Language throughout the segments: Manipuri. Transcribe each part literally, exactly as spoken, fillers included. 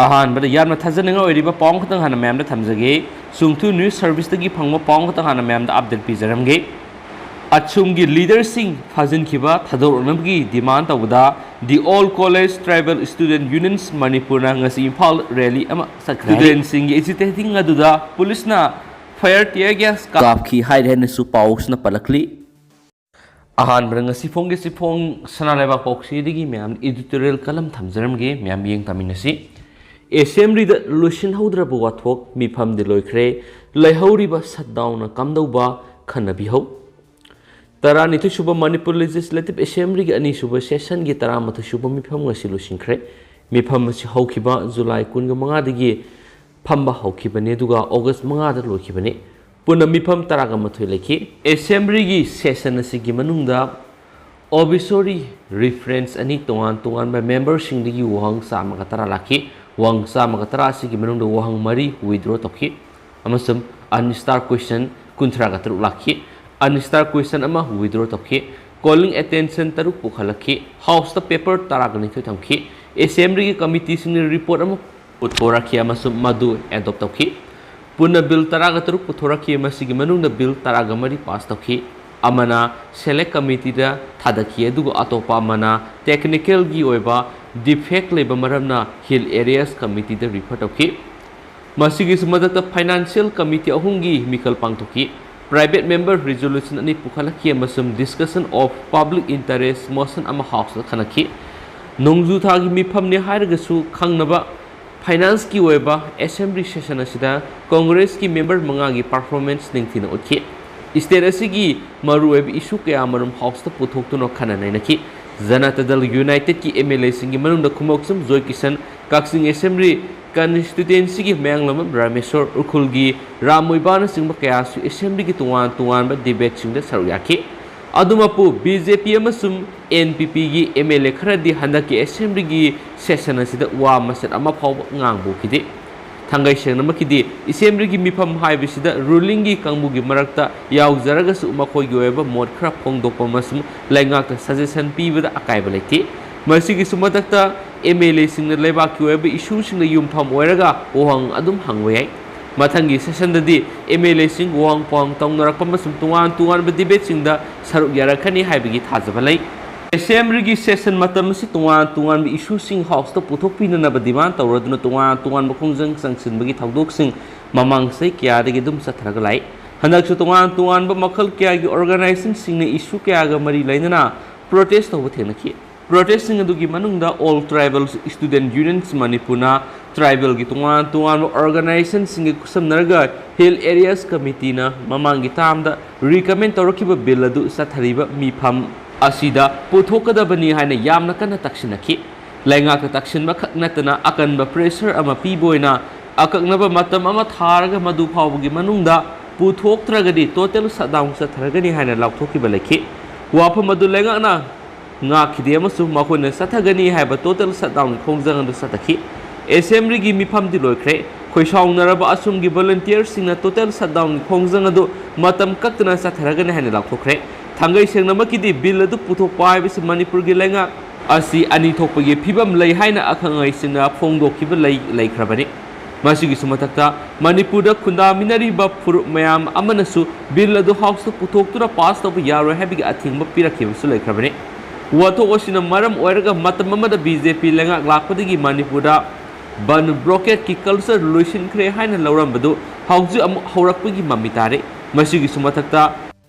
ꯑꯍꯥꯟꯕꯗ ꯌꯥꯝꯅ ꯊꯥꯖꯅꯤꯡꯉꯥꯏ ꯑꯣꯏꯔꯤꯕ ꯄꯥꯎ ꯑꯃꯈꯛꯇꯪ ꯍꯥꯟꯅ ꯃꯌꯥꯝꯗ ꯊꯝꯖꯒꯦ꯫ ꯆꯨꯡꯊꯨ News Service ꯇꯒꯤ ꯐꯪꯕ ꯄꯥꯎ ꯑꯃꯈꯛꯇꯪ ꯍꯥꯟꯅ ꯃꯌꯥꯝꯗ update ꯄꯤꯖꯔꯝꯒꯦ꯫ ꯑꯁꯣꯝꯒꯤ leader ꯁꯤꯡ ꯊꯥꯖꯤꯟꯈꯤꯕ ꯊꯥꯗꯣꯔꯛꯅꯕꯒꯤ demand ꯇꯧꯕꯗ The All College Tribal Student Unions ꯃꯅꯤꯄꯨꯔꯅ ꯉꯁꯤ ꯏꯝꯐꯥꯜ rally ꯑꯃ ꯆꯠꯈ꯭ꯔꯦ꯫ Student ꯁꯤꯡꯒꯤ agitating ꯑꯗꯨꯗ police ꯅ fire tear gas ꯀꯥꯞꯈꯤ ꯍꯥꯏꯔꯦ ꯍꯥꯏꯅꯁꯨ ꯄꯥꯎꯁꯤꯅ ꯄꯜꯂꯛꯂꯤ꯫ ꯑꯍꯥꯟꯕꯗ ꯉꯁꯤ ꯐꯣꯡꯒꯦ ꯁꯤ ꯐꯣꯡ ꯁꯅꯥ ꯂꯩꯕꯥꯛ ꯄꯥꯎꯆꯦꯗꯒꯤ ꯃꯌꯥꯝ editorial column ꯊꯝꯖꯔꯝꯒꯦ, ꯃꯌꯥꯝ ꯌꯦꯡ ꯇꯥꯃꯤꯟꯅꯁꯤ꯫ Assembly ꯗ ꯂꯣꯏꯁꯤꯟꯍꯧꯗ꯭ꯔꯕ ꯋꯥꯊꯣꯛ, ꯃꯤꯐꯝꯗꯤ ꯂꯣꯏꯈ꯭ꯔꯦ, ꯂꯩꯍꯧꯔꯤꯕ shutdown ꯅ ꯀꯝꯗꯧꯕ ꯈꯟꯅꯕꯤꯍꯧ꯫ ꯇꯔꯥꯅꯤꯊꯣꯏ ꯁꯨꯕ Manipur Legislative Assembly ꯒꯤ ꯑꯅꯤꯁꯨꯕ session ꯒꯤ ꯇꯔꯥꯃꯥꯊꯣꯏ ꯁꯨꯕ ꯃꯤꯐꯝ ꯉꯁꯤ ꯂꯣꯏꯁꯤꯟꯈ꯭ꯔꯦ꯫ ꯃꯤꯐꯝ ꯑꯁꯤ ꯍꯧꯈꯤꯕ July ꯀꯨꯟꯒ ꯃꯉꯥꯗꯒꯤ ꯐꯝꯕ ꯍꯧꯈꯤꯕꯅꯤ, ꯑꯗꯨꯒ August ꯃꯉꯥꯗ ꯂꯣꯏꯈꯤꯕꯅꯤ꯫ ꯄꯨꯟꯅ ꯃꯤꯐꯝ ꯇꯔꯥꯒ ꯃꯥꯊꯣꯏ ꯂꯩꯈꯤ꯫ Assembly ꯒꯤ session ꯑꯁꯤꯒꯤ ꯃꯅꯨꯡꯗ obituary reference ꯑꯅꯤ ꯇꯣꯉꯥꯟ ꯇꯣꯉꯥꯟꯕ member ꯁꯤꯡꯗꯒꯤ ꯋꯥꯍꯪ ꯆꯥꯝꯃꯒ ꯇꯔꯥ ꯂꯥꯛꯈꯤ꯫ ꯋꯥꯍꯪ ꯆꯥꯝꯃꯒ ꯇꯔꯥ ꯑꯁꯤꯒꯤ ꯃꯅꯨꯡꯗ ꯋꯥꯍꯪ ꯃꯔꯤ withdraw ꯇꯧꯈꯤ, ꯑꯃꯁꯨꯡ unstarred question ꯀꯨꯟꯊ꯭ꯔꯥꯒ ꯇꯔꯨꯛ ꯂꯥꯛꯈꯤ꯫ Unstarred question ꯑꯃ withdraw ꯇꯧꯈꯤ꯫ Calling attention ꯇꯔꯨꯛ ꯄꯨꯈꯠꯂꯛꯈꯤ꯫ House ꯇ paper ꯇꯔꯥꯒ ꯅꯤꯊꯣꯏ ꯊꯝꯈꯤ꯫ Assembly ꯒꯤ committee ꯁꯤꯡꯅ report ꯑꯃ ꯄꯨꯊꯣꯔꯛꯈꯤ ꯑꯃꯁꯨꯡ ꯃꯗꯨ adopt ꯇꯧꯈꯤ꯫ ꯄꯨꯟꯅ bill ꯇꯔꯥꯒ ꯇꯔꯨꯛ ꯄꯨꯊꯣꯔꯛꯈꯤ꯫ ꯃꯁꯤꯒꯤ ꯃꯅꯨꯡꯗ bill ꯇꯔꯥꯒ ꯃꯔꯤ pass ꯇꯧꯈꯤ꯫ ꯑꯃꯅ Select Committee ꯗ ꯊꯥꯗꯈꯤ, ꯑꯗꯨꯒ ꯑꯇꯣꯞꯄ ꯑꯃꯅ technical ꯒꯤ ꯑꯣꯏꯕ defect ꯂꯩꯕ ꯃꯔꯝꯅ Hill Areas Committee ꯗ refer ꯇꯧꯈꯤ꯫ ꯃꯁꯤꯒꯤꯁꯨ ꯃꯊꯛꯇ Financial Committee ꯑꯍꯨꯝꯒꯤ ꯃꯤꯈꯜ ꯄꯥꯡꯊꯣꯛꯈꯤ꯫ Private member resolution ꯑꯅꯤ ꯄꯨꯈꯠꯂꯛꯈꯤ ꯑꯃꯁꯨꯡ discussion of public interest motion ꯑꯃ House ꯇ ꯈꯟꯅꯈꯤ꯫ ꯅꯣꯡꯖꯨ ꯊꯥꯒꯤ ꯃꯤꯐꯝꯅꯤ ꯍꯥꯏꯔꯒꯁꯨ ꯈꯪꯅꯕ finance ꯀꯤ ꯑꯣꯏꯕ Assembly session ꯑꯁꯤꯗ Congress ꯀꯤ member ꯃꯉꯥꯒꯤ performance ꯅꯤꯡꯊꯤꯅ ꯎꯠꯈꯤ꯫ State ꯑꯁꯤꯒꯤ ꯃꯔꯨꯑꯣꯏꯕ issue ꯀꯌꯥ ꯃꯔꯨꯝ House ꯇ ꯄꯨꯊꯣꯛꯇꯨꯅ ꯈꯟꯅ ꯅꯩꯅꯈꯤ꯫ Janata Dal United ꯀꯤ M L A ꯁꯤꯡꯒꯤ ꯃꯅꯨꯡꯗ ꯈꯨꯃꯣꯛꯆꯝ ꯖꯣꯏꯀꯤꯁꯟ, ꯀꯛꯆꯤꯡ Assembly constituency ꯒꯤ ꯃꯌꯥꯡꯂꯝꯕꯝ ꯔꯥꯃꯦꯁꯣꯔ, ꯎꯈ꯭ꯔꯨꯜꯒꯤ ꯔꯥꯝ ꯃꯣꯏꯕꯥꯅꯆꯤꯡꯕ ꯀꯌꯥꯁꯨ Assembly ꯒꯤ ꯇꯣꯉꯥꯟ ꯇꯣꯉꯥꯟꯕ debate ꯁꯤꯡꯗ ꯁꯔꯨꯛ ꯌꯥꯈꯤ꯫ ꯑꯗꯨꯃꯛꯄꯨ, B J P ꯑꯃꯁꯨꯡ N P P ꯒꯤ M L A ꯈꯔꯗꯤ ꯍꯟꯗꯛꯀꯤ Assembly ꯒꯤ session ꯑꯁꯤꯗ ꯋꯥ ꯃꯆꯦꯠ ꯑꯃ ꯐꯥꯎꯕ ꯉꯥꯡꯕ ꯎꯈꯤꯗꯦ꯫ ꯊꯥꯡꯒꯩ ꯁꯦꯡꯅꯃꯛꯀꯤꯗꯤ, Assembly ꯒꯤ ꯃꯤꯐꯝ ꯍꯥꯏꯕꯁꯤꯗ ruling ꯒꯤ ꯀꯥꯡꯕꯨꯒꯤ ꯃꯔꯛꯇ ꯌꯥꯎꯖꯔꯒꯁꯨ ꯃꯈꯣꯏꯒꯤ ꯑꯣꯏꯕ ꯃꯣꯠ ꯈꯔ ꯐꯣꯡꯗꯣꯛꯄ ꯑꯃꯁꯨꯡ ꯂꯩꯉꯥꯛꯇ suggestion ꯄꯤꯕꯗ ꯑꯀꯥꯏꯕ ꯂꯩꯇꯦ꯫ ꯃꯁꯤꯒꯤꯁꯨ ꯃꯊꯛꯇ, ꯑꯦꯝ ꯑꯦꯜ ꯑꯦꯁꯤꯡꯅ ꯂꯩꯕꯥꯛꯀꯤ ꯑꯣꯏꯕ ꯏꯁꯨꯁꯤꯡꯗ ꯌꯨꯝꯐꯝ ꯑꯣꯏꯔꯒ ꯋꯥꯍꯪ ꯑꯗꯨꯝ ꯍꯪꯕ ꯌꯥꯏ꯫ ꯃꯊꯪꯒꯤ ꯁꯦꯁꯟꯗꯗꯤ ꯑꯦꯝ ꯑꯦꯜ ꯑꯦꯁꯤꯡ ꯋꯥꯍꯪ ꯄꯥꯎꯍꯪ ꯇꯧꯅꯔꯛꯄ ꯑꯃꯁꯨꯡ ꯇꯣꯉꯥꯟ ꯇꯣꯉꯥꯟꯕ ꯗꯤꯕꯦꯠꯁꯤꯡꯗ ꯁꯔꯨꯛ ꯌꯥꯔꯛꯀꯅꯤ ꯍꯥꯏꯕꯒꯤ ꯊꯥꯖꯕ ꯂꯩ꯫ ꯑꯦꯁꯦꯝꯕ꯭ꯂꯤꯒꯤ ꯁꯦꯁꯟ ꯃꯇꯝ ꯑꯁꯤ ꯇꯣꯉꯥꯟ ꯇꯣꯉꯥꯟꯕ ꯏꯁꯨꯁꯤꯡ ꯍꯥꯎꯁꯇ ꯄꯨꯊꯣꯛꯄꯤꯅꯅꯕ ꯗꯤꯃꯥꯟ ꯇꯧꯔꯗꯨꯅ ꯇꯣꯉꯥꯟ ꯇꯣꯉꯥꯟꯕ ꯈꯣꯡꯖꯪ ꯆꯪꯁꯤꯟꯕꯒꯤ ꯊꯧꯗꯣꯛꯁꯤꯡ ꯃꯃꯥꯡ ꯆꯍꯤ ꯀꯌꯥꯗꯒꯤ ꯑꯗꯨꯝ ꯆꯠꯊꯔꯒ ꯂꯥꯛꯏ꯫ ꯍꯟꯗꯛꯁꯨ ꯇꯣꯉꯥꯟ ꯇꯣꯉꯥꯟꯕ ꯃꯈꯜ ꯀꯌꯥꯒꯤ ꯑꯣꯔꯒꯅꯥꯏꯖꯦꯁꯟꯁꯤꯡꯅ ꯏꯁꯨ ꯀꯌꯥꯒ ꯃꯔꯤ ꯂꯩꯅꯅ ꯄ꯭ꯔꯣꯇꯦꯁ ꯇꯧꯕ ꯊꯦꯡꯅꯈꯤ꯫ ꯄ꯭ꯔꯣꯇꯦꯁꯁꯤꯡ ꯑꯗꯨꯒꯤ ꯃꯅꯨꯡꯗ All Tribal Student Unions ꯃꯅꯤꯄꯨꯔꯅ ꯇ꯭ꯔꯥꯏꯕꯦꯜꯒꯤ ꯇꯣꯉꯥꯟ ꯇꯣꯉꯥꯟꯕ ꯑꯣꯔꯒꯅꯥꯏꯖꯦꯁꯟꯁꯤꯡꯒ ꯈꯨꯠꯁꯝꯅꯔꯒ ꯍꯤꯜ ꯑꯦꯔꯤꯌꯥꯁ ꯀꯃꯤꯇꯤꯅ ꯃꯃꯥꯡꯒꯤ ꯇꯥꯝꯗ ꯔꯤꯀꯃꯦꯟ ꯇꯧꯔꯛꯈꯤꯕ ꯕꯤꯜ ꯑꯗꯨ ꯆꯠꯊꯔꯤꯕ ꯃꯤꯐꯝ ꯑꯁꯤꯗ ꯄꯨꯊꯣꯛꯀꯗꯕꯅꯤ ꯍꯥꯏꯅ ꯌꯥꯝꯅ ꯀꯟꯅ ꯇꯛꯁꯤꯟꯅꯈꯤ꯫ ꯂꯩꯉꯥꯛꯇ ꯇꯛꯁꯤꯟꯕ ꯈꯛ ꯅꯠꯇꯅ ꯑꯀꯟꯕ ꯄ꯭ꯔꯦꯁꯔ ꯑꯃ ꯄꯤꯕ ꯑꯣꯏꯅ ꯑꯀꯛꯅꯕ ꯃꯇꯝ ꯑꯃ ꯊꯥꯔꯒ ꯃꯗꯨ ꯐꯥꯎꯕꯒꯤ ꯃꯅꯨꯡꯗ ꯄꯨꯊꯣꯛꯇ꯭ꯔꯒꯗꯤ ꯇꯣꯇꯦꯜ ꯁꯠꯗꯥꯎꯟ ꯆꯠꯊꯔꯒꯅꯤ ꯍꯥꯏꯅ ꯂꯥꯎꯊꯣꯛꯈꯤꯕ ꯂꯩꯈꯤ꯫ ꯋꯥꯐꯝ ꯑꯗꯨ ꯂꯩꯉꯥꯛꯅ ꯉꯥꯛꯈꯤꯗꯦ ꯑꯃꯁꯨꯡ ꯃꯈꯣꯏꯅ ꯆꯠꯊꯒꯅꯤ ꯍꯥꯏꯕ ꯇꯣꯇꯦꯜ ꯁꯠꯗꯥꯎꯟꯒꯤ ꯈꯣꯡꯖꯪ ꯑꯗꯨ ꯆꯠꯊꯈꯤ꯫ ꯑꯦꯁꯦꯝꯕ꯭ꯂꯤꯒꯤ ꯃꯤꯐꯝꯗꯤ ꯂꯣꯏꯈ꯭ꯔꯦ꯫ ꯈꯣꯏꯁꯥꯎꯅꯔꯕ ꯑꯁꯣꯝꯒꯤ ꯚꯣꯂꯨꯟꯇꯤꯌꯔꯁꯤꯡꯅ ꯇꯣꯇꯦꯜ ꯁꯠꯗꯥꯎꯟꯒꯤ ꯈꯣꯡꯖꯪ ꯑꯗꯨ ꯃꯇꯝ ꯀꯛꯇꯅ ꯆꯠꯊꯔꯒꯅꯤ ꯍꯥꯏꯅ ꯂꯥꯎꯊꯣꯛꯈ꯭ꯔꯦ꯫ ꯊꯥꯡꯒꯩ ꯁꯦꯡꯅꯃꯛꯀꯤꯗꯤ ꯕꯤꯜ ꯑꯗꯨ ꯄꯨꯊꯣꯛꯄ ꯍꯥꯏꯕꯁꯤ ꯃꯅꯤꯄꯨꯔꯒꯤ ꯂꯩꯉꯥꯛ ꯑꯁꯤ ꯑꯅꯤ ꯊꯣꯛꯄꯒꯤ ꯐꯤꯕꯝ ꯂꯩ ꯍꯥꯏꯅ ꯑꯈꯪ ꯑꯍꯩꯁꯤꯡꯅ ꯐꯣꯡꯗꯣꯛꯈꯤꯕ ꯂꯩ-, ꯂꯩꯈ꯭ꯔꯕꯅꯤ꯫ ꯃꯁꯤꯒꯤꯁꯨ ꯃꯊꯛꯇ ꯃꯅꯤꯄꯨꯔꯗ ꯈꯨꯟꯗꯥꯃꯤꯟꯅꯔꯤꯕ ꯐꯨꯔꯨꯞ ꯃꯌꯥꯝ ꯑꯃꯅꯁꯨ ꯕꯤꯜ ꯑꯗꯨ ꯍꯥꯎꯁꯇ ꯄꯨꯊꯣꯛꯇꯨꯅ ꯄꯥꯁ ꯇꯧꯕ ꯌꯥꯔꯣꯏ ꯍꯥꯏꯕꯒꯤ ꯑꯊꯤꯡꯕ ꯄꯤꯔꯛꯈꯤꯕꯁꯨ ꯂꯩꯈ꯭ꯔꯕꯅꯤ꯫ ꯋꯥꯊꯣꯛ ꯑꯁꯤꯅ ꯃꯔꯝ ꯑꯣꯏꯔꯒ ꯃꯇꯝ ꯑꯃꯗ ꯕꯤ ꯖꯦ ꯄꯤ ꯂꯩꯉꯥꯛ ꯂꯥꯛꯄꯗꯒꯤ ꯃꯅꯤꯄꯨꯔꯗ ꯕꯟ ꯕ꯭ꯂꯣꯀꯦꯠꯀꯤ ꯀꯜꯆꯔ ꯂꯣꯏꯁꯤꯟꯈ꯭ꯔꯦ ꯍꯥꯏꯅ ꯂꯧꯔꯝꯕꯗꯨ ꯍꯧꯖꯤꯛ ꯑꯃꯨꯛ ꯍꯧꯔꯛꯄꯒꯤ ꯃꯃꯤ ꯇꯥꯔꯦ꯫ ꯃꯁꯤꯒꯤꯁꯨ ꯃꯊꯛꯇ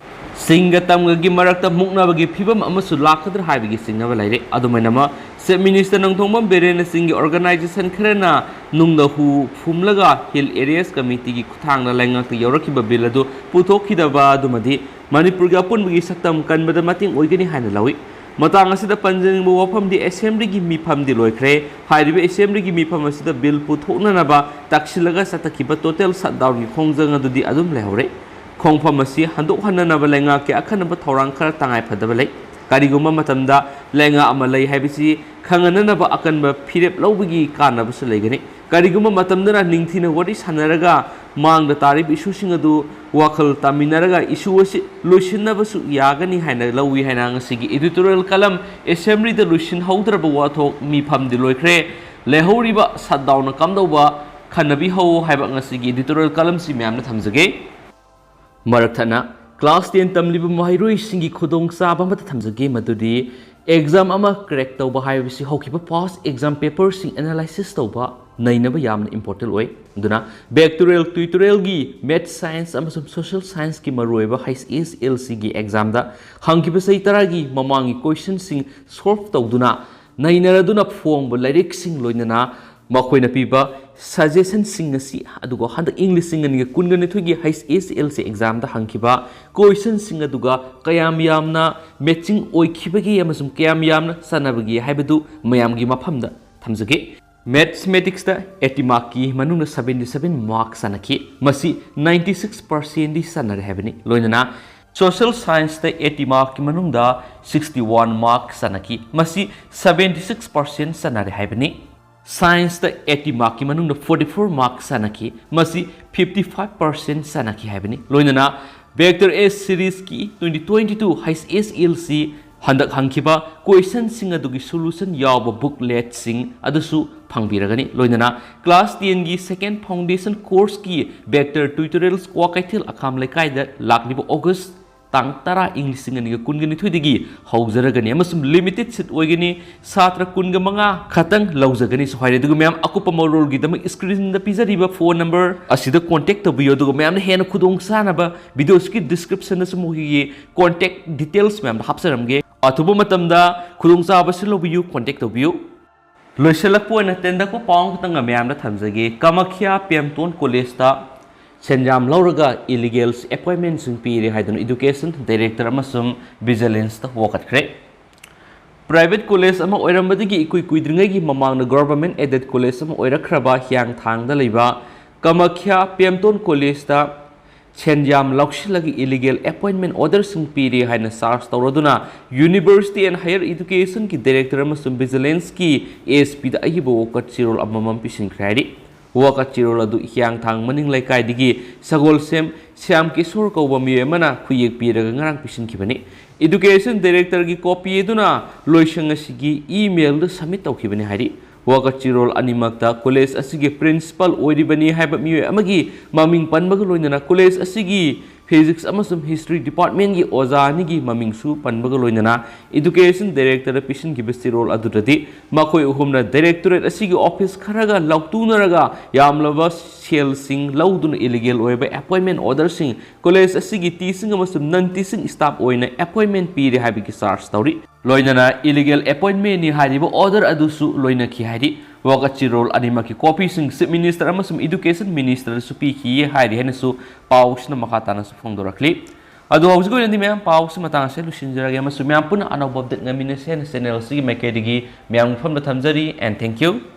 ꯆꯤꯡꯒ ꯇꯝꯒꯒꯤ ꯃꯔꯛꯇ ꯃꯨꯛꯅꯕꯒꯤ ꯐꯤꯕꯝ ꯑꯃꯁꯨ ꯂꯥꯛꯀꯗ꯭ꯔꯥ ꯍꯥꯏꯕꯒꯤ ꯆꯤꯡꯅꯕ ꯂꯩꯔꯦ꯫ ꯑꯗꯨꯃꯥꯏꯅꯃꯛ ꯆꯤꯐ ꯃꯤꯅꯤꯁꯇꯔ ꯅꯣꯡꯊꯣꯝꯕꯝ ꯕꯤꯔꯦꯟꯅ ꯆꯤꯡꯒꯤ ꯑꯣꯔꯒꯅꯥꯏꯖꯦꯁꯟ ꯈꯔꯅ ꯅꯨꯡꯗ ꯍꯨ ꯐꯨꯝꯂꯒ ꯍꯤꯜ ꯑꯦꯔꯤꯌꯥꯁ ꯀꯃꯤꯇꯤꯒꯤ ꯈꯨꯠꯊꯥꯡꯗ ꯂꯩꯉꯥꯛꯇ ꯌꯧꯔꯛꯈꯤꯕ ꯕꯤꯜ ꯑꯗꯨ ꯄꯨꯊꯣꯛꯈꯤꯗꯕ ꯑꯗꯨꯃꯗꯤ ꯃꯅꯤꯄꯨꯔꯒꯤ ꯑꯄꯨꯟꯕꯒꯤ ꯁꯛꯇꯝ ꯀꯟꯕꯗ ꯃꯇꯦꯡ ꯑꯣꯏꯒꯅꯤ ꯍꯥꯏꯅ ꯂꯧꯏ꯫ ꯃꯇꯥꯡ ꯑꯁꯤꯗ ꯄꯟꯖꯅꯤꯡꯕ ꯋꯥꯐꯝꯗꯤ ꯑꯦꯁꯦꯝꯕ꯭ꯂꯤꯒꯤ ꯃꯤꯐꯝꯗꯤ ꯂꯣꯏꯈ꯭ꯔꯦ꯫ ꯍꯥꯏꯔꯤꯕ ꯑꯦꯁꯦꯝꯕ꯭ꯂꯤꯒꯤ ꯃꯤꯐꯝ ꯑꯁꯤꯗ ꯕꯤꯜ ꯄꯨꯊꯣꯛꯅꯅꯕ ꯇꯛꯁꯤꯜꯂꯒ ꯆꯠꯊꯈꯤꯕ ꯇꯣꯇꯦꯜ ꯁꯠꯗꯥꯎꯟꯒꯤ ꯈꯣꯡꯖꯪ ꯑꯗꯨꯗꯤ ꯑꯗꯨꯝ ꯂꯩꯍꯧꯔꯦ꯫ ꯈꯣꯡꯐꯝ ꯑꯁꯤ ꯍꯟꯗꯣꯛꯍꯟꯅꯅꯕ ꯂꯩꯉꯥꯛꯀꯤ ꯑꯈꯟꯅꯕ ꯊꯧꯔꯥꯡ ꯈꯔ ꯇꯉꯥꯏꯐꯗꯕ ꯂꯩ꯫ ꯀꯔꯤꯒꯨꯝꯕ ꯃꯇꯝꯗ ꯂꯩꯉꯥꯛ ꯑꯃ ꯂꯩ ꯍꯥꯏꯕꯁꯤ ꯈꯪꯍꯟꯅꯅꯕ ꯑꯀꯟꯕ ꯐꯤꯔꯦꯞ ꯂꯧꯕꯒꯤ ꯀꯥꯟꯅꯕꯁꯨ ꯂꯩꯒꯅꯤ꯫ ꯀꯔꯤꯒꯨꯝꯕ ꯃꯇꯝꯗꯅ ꯅꯤꯡꯊꯤꯅ ꯋꯥꯔꯤ ꯁꯥꯟꯅꯔꯒ ꯃꯥꯡꯗ ꯇꯥꯔꯤꯕ ꯏꯁꯨꯁꯤꯡ ꯑꯗꯨ ꯋꯥꯈꯜ ꯇꯥꯃꯤꯟꯅꯔꯒ ꯏꯁꯨ ꯑꯁꯤ ꯂꯣꯏꯁꯤꯟꯅꯕꯁꯨ ꯌꯥꯒꯅꯤ ꯍꯥꯏꯅ ꯂꯧꯏ ꯍꯥꯏꯅ ꯉꯁꯤꯒꯤ editorial column ꯑꯦꯁꯦꯝꯕ꯭ꯂꯤꯗ ꯂꯣꯏꯁꯤꯟꯍꯧꯗ꯭ꯔꯕ ꯋꯥꯊꯣꯛ ꯃꯤꯐꯝꯗꯤ ꯂꯣꯏꯈ꯭ꯔꯦ꯫ ꯂꯩꯍꯧꯔꯤꯕ shutdownꯅ ꯀꯝꯗꯧꯕ ꯈꯟꯅꯕꯤꯍꯧ ꯍꯥꯏꯕ ꯉꯁꯤꯒꯤ editorial columnꯁꯤ ꯃꯌꯥꯝꯅ ꯊꯝꯖꯒꯦ꯫ ꯃꯔꯛ ꯊꯠꯅ class ten ꯇꯝꯂꯤꯕ ꯃꯍꯩꯔꯣꯏꯁꯤꯡꯒꯤ ꯈꯨꯗꯣꯡꯆꯥꯕ ꯑꯃꯠꯇ ꯊꯝꯖꯒꯦ, ꯃꯗꯨꯗꯤ exam ꯑꯃ crack ꯇꯧꯕ ꯍꯥꯏꯕꯁꯤ ꯍꯧꯈꯤꯕ past exam paperꯁꯤꯡ analysis ꯇꯧꯕ ꯅꯩꯅꯕ ꯌꯥꯝꯅ important ꯑꯣꯏ꯫ ꯑꯗꯨꯅ vectorial tutorialꯒꯤ math science ꯑꯃꯁꯨꯡ social scienceꯀꯤ ꯃꯔꯨꯑꯣꯏꯕ H S L Cꯒꯤ examꯗ ꯍꯪꯈꯤꯕ ꯆꯍꯤ ꯇꯔꯥꯒꯤ ꯃꯃꯥꯡꯒꯤ questionꯁꯤꯡ solve ꯇꯧꯗꯨꯅ ꯅꯩꯅꯔꯗꯨꯅ ꯐꯣꯡꯕ ꯂꯥꯏꯔꯤꯛꯁꯤꯡ ꯂꯣꯏꯅꯅ ꯃꯈꯣꯏꯅ ꯄꯤꯕ suggestionꯁꯤꯡ ꯑꯁꯤ, ꯑꯗꯨꯒ ꯍꯟꯗꯛ ꯏꯪ ꯂꯤꯁꯤꯡ ꯑꯅꯤꯒ ꯀꯨꯟꯒ ꯅꯤꯊꯣꯏꯒꯤ H S L C examꯗ ꯍꯪꯈꯤꯕ questionꯁꯤꯡ ꯑꯗꯨꯒ ꯀꯌꯥꯝ ꯌꯥꯝꯅ matching ꯑꯣꯏꯈꯤꯕꯒꯦ ꯑꯃꯁꯨꯡ ꯀꯌꯥꯝ ꯌꯥꯝꯅ ꯆꯥꯟꯅꯕꯒꯦ ꯍꯥꯏꯕꯗꯨ ꯃꯌꯥꯝꯒꯤ ꯃꯐꯝꯗ ꯊꯝꯖꯒꯦ꯫ Mathematicsꯇ eighty markꯀꯤ ꯃꯅꯨꯡꯗ seventy seven mark ꯆꯥꯟꯅꯈꯤ꯫ ꯃꯁꯤ ninety six percentꯗꯤ ꯆꯥꯟꯅꯔꯦ ꯍꯥꯏꯕꯅꯤ꯫ ꯂꯣꯏꯅꯅ social scienceꯇ eighty markꯀꯤ ꯃꯅꯨꯡꯗ sixty one mark ꯆꯥꯟꯅꯈꯤ꯫ ꯃꯁꯤ seventy six percent ꯆꯥꯟꯅꯔꯦ ꯍꯥꯏꯕꯅꯤ꯫ Scienceꯇ eighty markꯀꯤ ꯃꯅꯨꯡꯗ forty four mark ꯆꯥꯟꯅꯈꯤ꯫ ꯃꯁꯤ fifty five percent ꯆꯥꯟꯅꯈꯤ ꯍꯥꯏꯕꯅꯤ꯫ ꯂꯣꯏꯅꯅ vector A seriesꯀꯤ twenty twenty two H S L C ꯍꯟꯗꯛ ꯍꯪꯈꯤꯕ questionꯁꯤꯡ ꯑꯗꯨꯒꯤ solution ꯌꯥꯎꯕ bookletꯁꯤꯡ ꯑꯗꯨꯁꯨ ꯐꯪꯕꯤꯔꯒꯅꯤ꯫ ꯂꯣꯏꯅꯅ class tenꯒꯤ second foundation courseꯀꯤ vector tutorials Kwakeithel ꯑꯈꯥꯝ ꯂꯩꯀꯥꯏꯗ ꯂꯥꯛꯂꯤꯕ August ꯇꯥꯡ ꯇꯔꯥ ꯏꯪ ꯂꯤꯁꯤꯡ ꯑꯅꯤꯒ ꯀꯨꯟꯒ ꯅꯤꯊꯣꯏꯗꯒꯤ ꯍꯧꯖꯔꯒꯅꯤ ꯑꯃꯁꯨꯡ limited seat ꯑꯣꯏꯒꯅꯤ꯫ ꯁꯥꯇ꯭ꯔ ꯀꯨꯟꯒ ꯃꯉꯥ ꯈꯛꯇꯪ ꯂꯧꯖꯒꯅꯤꯁꯨ ꯍꯥꯏꯔꯦ꯫ ꯑꯗꯨꯒ ꯃꯌꯥꯝ ꯑꯀꯨꯞꯄ ꯃꯔꯣꯜꯒꯤꯗꯃꯛ screenꯗ ꯄꯤꯖꯔꯤꯕ phone number ꯑꯁꯤꯗ contact ꯇꯧꯕꯤꯌꯨ꯫ ꯑꯗꯨꯒ ꯃꯌꯥꯝꯅ ꯍꯦꯟꯅ ꯈꯨꯗꯣꯡ ꯆꯥꯅꯕ videoꯁꯤꯒꯤ descriptionꯗꯁꯨ ꯃꯈꯣꯏꯒꯤ contact details ꯃꯌꯥꯝꯗꯣ ꯍꯥꯞꯆꯔꯝꯒꯦ꯫ ꯑꯊꯨꯕ ꯃꯇꯝꯗ ꯈꯨꯗꯣꯡꯆꯥꯕꯁꯤ ꯂꯧꯕꯤꯌꯨ, contact ꯇꯧꯕꯤꯌꯨ꯫ ꯂꯣꯏꯁꯤꯜꯂꯛꯄ ꯑꯣꯏꯅ ꯇꯦꯟꯇꯛꯄ ꯄꯥꯎ ꯑꯃꯈꯛꯇꯪꯒ ꯃꯌꯥꯝꯗ ꯊꯝꯖꯒꯦ꯫ ꯀꯃꯈ꯭ꯌꯥ ꯄꯦꯝꯇꯣꯟ ꯀꯣꯂꯦꯖꯇ ꯁꯦꯟꯖꯥꯝ ꯂꯧꯔꯒ illegals appointmentꯁꯤꯡ ꯄꯤꯔꯦ ꯍꯥꯏꯗꯨꯅ education director ꯑꯃꯁꯨꯡ vigilanceꯇ ꯋꯥꯀꯠꯈ꯭ꯔꯦ꯫ Private college ꯑꯃ ꯑꯣꯏꯔꯝꯕꯗꯒꯤ ꯏꯀꯨꯏ ꯀꯨꯏꯗ꯭ꯔꯤꯉꯩꯒꯤ ꯃꯃꯥꯡꯗ government aided college ꯑꯃ ꯑꯣꯏꯔꯛꯈ꯭ꯔꯕ ꯍꯤꯌꯥꯡꯊꯥꯡꯗ ꯂꯩꯕ ꯀꯃꯈ꯭ꯌꯥ ꯄꯦꯝꯇꯣꯟ ꯀꯣꯂꯦꯖꯇ ꯁꯦꯟꯌꯥꯝ ꯂꯧꯁꯤꯜꯂꯒ illegal appointment orderꯁꯤꯡ ꯄꯤꯔꯤ ꯍꯥꯏꯅ charge ꯇꯧꯔꯗꯨꯅ University and Higher Educationꯒꯤ director ꯑꯃꯁꯨꯡ vigilanceꯀꯤ SP ꯗ ꯑꯏꯕ ꯋꯥꯀꯠ ꯆꯦꯔꯣꯜ ꯑꯃꯃꯝ ꯄꯤꯁꯤꯟꯈ꯭ꯔꯦ ꯍꯥꯏꯔꯤ꯫ ꯋꯥꯀꯠ ꯆꯦꯔꯣꯜ ꯑꯗꯨ ꯍꯤꯌꯥꯡꯊꯥꯡ ꯃꯅꯤꯡ ꯂꯩꯀꯥꯏꯗꯒꯤ ꯁꯒꯣꯜꯁꯦꯝ ꯁ꯭ꯌꯥꯝ ꯀꯤꯁꯣꯔ ꯀꯧꯕ ꯃꯤꯑꯣꯏ ꯑꯃꯅ ꯈꯨꯌꯦꯛ ꯄꯤꯔꯒ ꯉꯔꯥꯡ ꯄꯤꯁꯤꯟꯈꯤꯕꯅꯤ꯫ Education directorꯒꯤ copy ꯑꯗꯨꯅ ꯂꯣꯏꯁꯪ ꯑꯁꯤꯒꯤ emailꯗ submit ꯇꯧꯈꯤꯕꯅꯤ ꯍꯥꯏꯔꯤ꯫ ꯋꯥꯀꯠ ꯆꯦꯔꯣꯜ ꯑꯅꯤꯃꯛꯇ college ꯑꯁꯤꯒꯤ principal ꯑꯣꯏꯔꯤꯕꯅꯤ ꯍꯥꯏꯕ ꯃꯤꯑꯣꯏ ꯑꯃꯒꯤ ꯃꯃꯤꯡ ꯄꯟꯕꯒ ꯂꯣꯏꯅꯅ college ꯑꯁꯤꯒꯤ physics ꯑꯃꯁꯨꯡ history departmentꯀꯤ ꯑꯣꯖꯥ ꯑꯅꯤꯒꯤ ꯃꯃꯤꯡꯁꯨ ꯄꯟꯕꯒ ꯂꯣꯏꯅꯅ education directorꯗ ꯄꯤꯁꯤꯟꯈꯤꯕ ꯆꯦꯔꯣꯜ ꯑꯗꯨꯗꯗꯤ ꯃꯈꯣꯏ ꯑꯍꯨꯝꯅ directorate ꯑꯁꯤꯒꯤ office ꯈꯔꯒ ꯂꯧꯇꯨꯅꯔꯒ ꯌꯥꯝꯂꯕ ꯁꯦꯜꯁꯤꯡ ꯂꯧꯗꯨꯅ illegal ꯑꯣꯏꯕ appointment orderꯁꯤꯡ college ꯑꯁꯤꯒꯤ teaching ꯑꯃꯁꯨꯡ non teaching staff ꯑꯣꯏꯅ appointment ꯄꯤꯔꯦ ꯍꯥꯏꯕꯒꯤ charge ꯇꯧꯔꯤ꯫ ꯂꯣꯏꯅꯅ illegal appointmentꯅꯤ ꯍꯥꯏꯔꯤꯕ order ꯑꯗꯨꯁꯨ ꯂꯣꯏꯅꯈꯤ ꯍꯥꯏꯔꯤ꯫ ꯋꯥꯀꯠ ꯆꯦꯔꯣꯜ ꯑꯅꯤꯃꯛꯀꯤ copyꯁꯤꯡ Chief Minister ꯑꯃꯁꯨꯡ Education Ministerꯗꯁꯨ ꯄꯤꯈꯤꯌꯦ ꯍꯥꯏꯔꯤ ꯍꯥꯏꯅꯁꯨ ꯄꯥꯎꯁꯤꯅ ꯃꯈꯥ ꯇꯥꯅꯁꯨ ꯐꯣꯡꯗꯣꯔꯛꯂꯤ꯫ ꯑꯗꯣ ꯍꯧꯖꯤꯛ ꯑꯣꯏꯅꯗꯤ ꯃꯌꯥꯝ ꯄꯥꯎꯁꯤ ꯃꯇꯥꯡ ꯑꯁꯤꯗ ꯂꯣꯏꯁꯤꯟꯖꯔꯒꯦ ꯑꯃꯁꯨꯡ ꯃꯌꯥꯝ ꯄꯨꯟꯅ ꯑꯅꯧꯕ update ꯉꯥꯏꯃꯤꯟꯅꯁꯦ ꯍꯥꯏꯅ channel ꯑꯁꯤꯒꯤ ꯃꯥꯏꯀꯩꯗꯒꯤ ꯃꯌꯥꯝꯒꯤ ꯃꯐꯝꯗ ꯊꯝꯖꯔꯤ, and thank you꯫